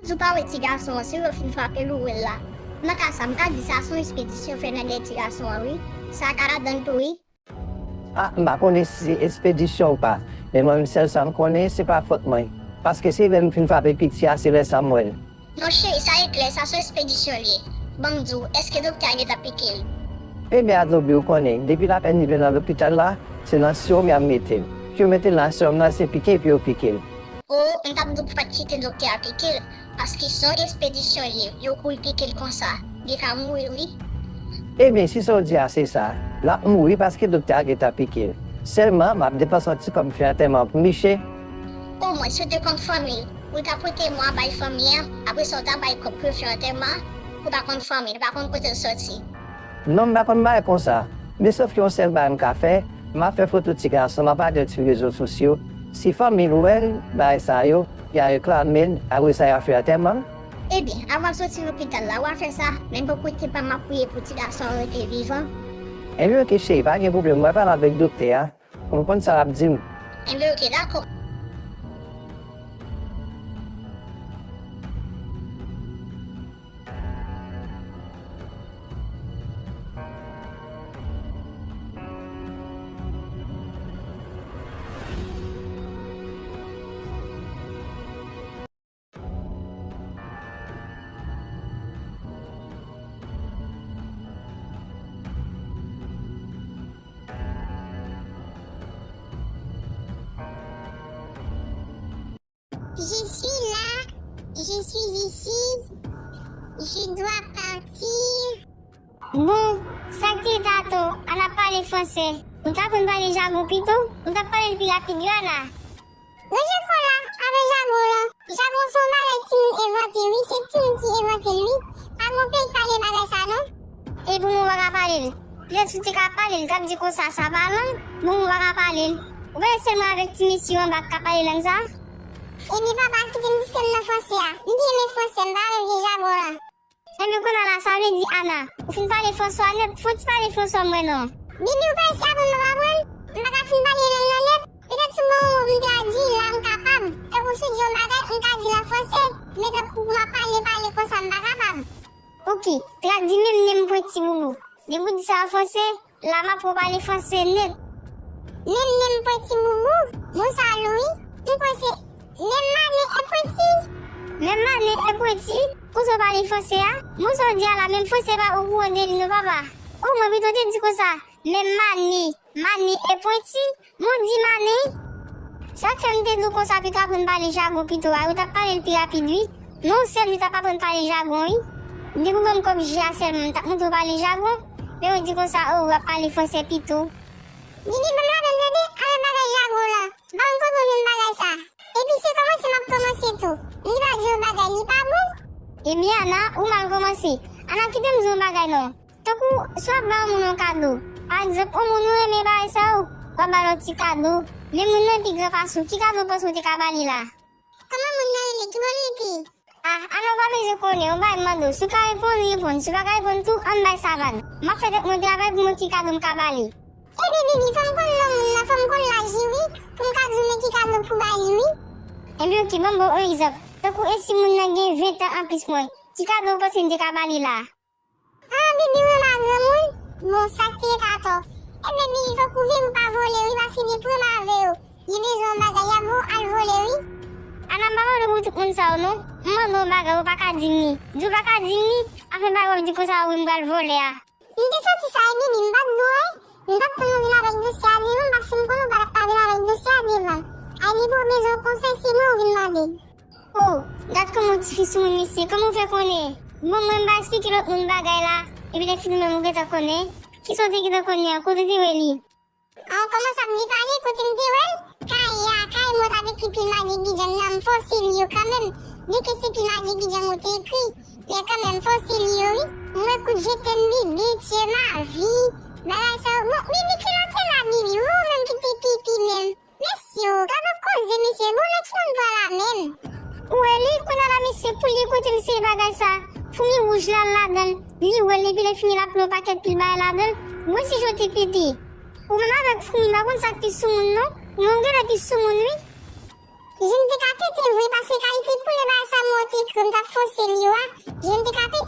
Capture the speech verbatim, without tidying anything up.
Ou pa wè ti gason an, se yo fin frape loure l la. Nan ka sa, m ka di sa se yon espedisyon yo fè nan dèyè ti gason an, wi. Sa ka ladan l tou, wi. Ah, m pa konnen si se espedisyon ou pa, men mwen menm sèl sa m konnen, se pa fòt mwen. Paske se lè m fin frape piti a, se lè sa m wè l. Non cheri, sa e klè, sa se yon espedisyon l ye. Ban m di w, èske doktè a gentan pike l? Ebyen, Adobe, ou konnen, depi l apèn rive nan lopital la, se nan sewòm y ap mete l. Si yo mete l nan sewòm nan, se pike epi yo pike l. O, m t ap di w pou pa t kite doktè a pike l, paske se yon espedisyon l ye, yo kouri pike l konsa, li ka mouri wi. Ebyen, si sa w di a se sa, l ap mouri paske doktè a gentan pike l. Sèlman, m ap depanse yon ti kòb fè antèman pou misye. O, mwen swete konn fanmi l, ou ta pote mwa bay fanmi an, apre sa w ta bay kòb pou yo fè antèman an, ou pa konn fanmi l, ou pa konn kote l sòti. Non, m pa konn bagay konsa. Men sòf ke yon sèl bagay m ka fè, m ap fè foto ti gason m, m ap pale l sou rezo sosyo. Si fanmi l wè l, bagay sa yo, y a reklame l, apre sa y a fè antèman l. Ebyen, avan l soti lopital la, w a fè sa, men bò kote pa m, m ap priye pou ti gason an rete vivan. Ebyen, oke, cheri, pa gen pwoblèm, mwen pale avèk doktè a. Ou konn sa l ap di m. Enben, oke, dakò. Je suis là, je suis ici, je dois partir. Bon, sa k te tato, ann ap pale fransè. Ou ta aprann pale jagon pito, ou t ap pale l pi rapid wi, Ana. Ranje kò w la avè jagon w lan. Jagon se yon bagay timoun envante wi, se timoun ki envante l wi. Pa gen yon peyi k pale bagay sa non. E pou mwen w pa ka pale l. Petèt si w te ka pale l, l t ap di konsa sa pa lang, bon mwen w pa ka pale l. Ou pa wè sèlman avèk ti mesye yo anba k ka pale lang sa? Ebyen papa kite m diske m nan fransè a. M byen renmen fransè, m pa renmen vye jagon w lan. Enben kounye a la sa vle di Ana, ou fin pale Franswa nèt, fò w ti pale Franswa mwen non. Bibi ou pa isi aprann m ap aprann, m pa ka fin pale lang nan nèt, petèt sou bon moman pou m tradui la m kapab, tankou si w di yon bagay m ka di l an fransè, men tankou pou m ap pale pale konsa m pa kapab. Oke, tradui menm nen m pwenti boubou, depi w di sa an fransè, la m ap pran w pale fransè nèt. Menm nen m pwenti boubou, bon sa lou wi, m kwè se menm manen e pwenti. Menm manen e pwenti, konsa w pale fransè a? Bon sa w di a la, menm fransè pa okouran de li non papa. O mwen pito te di konsa, menm manen, manen e pwenti, bon di manen. Sa k fè m te di w konsa pou w ta aprann pale jagon pito a, ou t ap pale l pi rapid wi. Non w sèl ou t ap aprann pale jagon wi. Depi w ban m kòb ji a sèlman m t ap montre w pale jagon, men ou di konsa o w ap pale fransè pito. Bibi ban m ladan tande avè bagay jagon w lan. Ban m kote w jwenn bagay sa. Epi se kòmanse m ap kòmanse tou. Li pa di yon bagay, li pa bon. Ebyen Ana, ou mal kòmanse. Ana kite m di w yon bagay non. Tankou si w ap ba yon moun yon kado, pa egzanp yon moun ou renmen bagay sa yo, w ap ba l yon ti kado, men moun nan pi gran pase w, ki kado w panse w te ka ba li la? Kòman moun nan rele? Ki bò l rete? Ah, Ana w pa bezwen konnen, yon bagay m mande w, si w ka reponn, reponn, si w pa ka reponn tou, ann bay sa vag. M ap fè tèt mwen travay pou m wè ki kado m ka ba li. Ebyen Bibi, fò m konn non moun nan, fò m konn laj li wi, pou m ka di w men ki kado pou bay li wi. Ebyen oke, ban m ba w yon egzanp, tankou e si moun nan gen ven tan anplis mwen, ki kado w panse m te ka ba li la? Ah, Bibi ou renmen a granmoun? Bon, sa k te ret atò. Ebyen Bibi, fòk ou veye pou w pa vole wi, paske depi w renmen avè yo, yo bezwen yon bagay, y ap voye w al vole wi. Ana m pa mande w pou tout moun sa yo non. M mande w yon bagay, ou pa ka di m li. Di w pa ka di m li, anfen bagay w ap di konsa wi m pral vole a. M te santi sa wi Bibi, m pa t di w wi. M pa t konn ou vin avèk dosye a devan m, paske m konnen ou pa t ap ka vin avèk dosye a devan m. Ay depi w bezwen yon konsèy, se mwen ou vin mande. O, gad kòman w tifi soumoun mesye, kòman w fè konnen? Bon mwen m pa eksplike lòt moun bagay la, epi lè fini menm ou gentan konnen. Kisa w te gentan konnen an, kote w te wè li? An w kòmanse ap depale kote m te wè l, kay a, kay mwen t ap ekri pil maji gidjan nan, m fòse li yo kanmenm, byenke se pil maji gidjan mwen te ekri, men kanmenm m fòse li yo wi. M wè kout je t'aime Bibi, tu es ma vie, bagay sa yo, bon, Bibi kilòt la Bibi, ou menm ki te pipi menm. Mesye o, gad yon koze mesye, bon nan ki moun pran la menm? Ou wè li, kounye a la mesye pou li kote misye bagay sa, foumi wouj la ladan l, li wè l epi lè fini l ap pran yon pakèt pil bagay ladan l, mwen si jan w te pete. Ou menm avèk foumi m pa konn sa k pi soumoun non, ou menm w genlè pi soumoun wi. Je m te ka pete l vre, paske kalite koulè bagay sa mwen te ekri, m t ap fòse li yo a. Je m te ka pete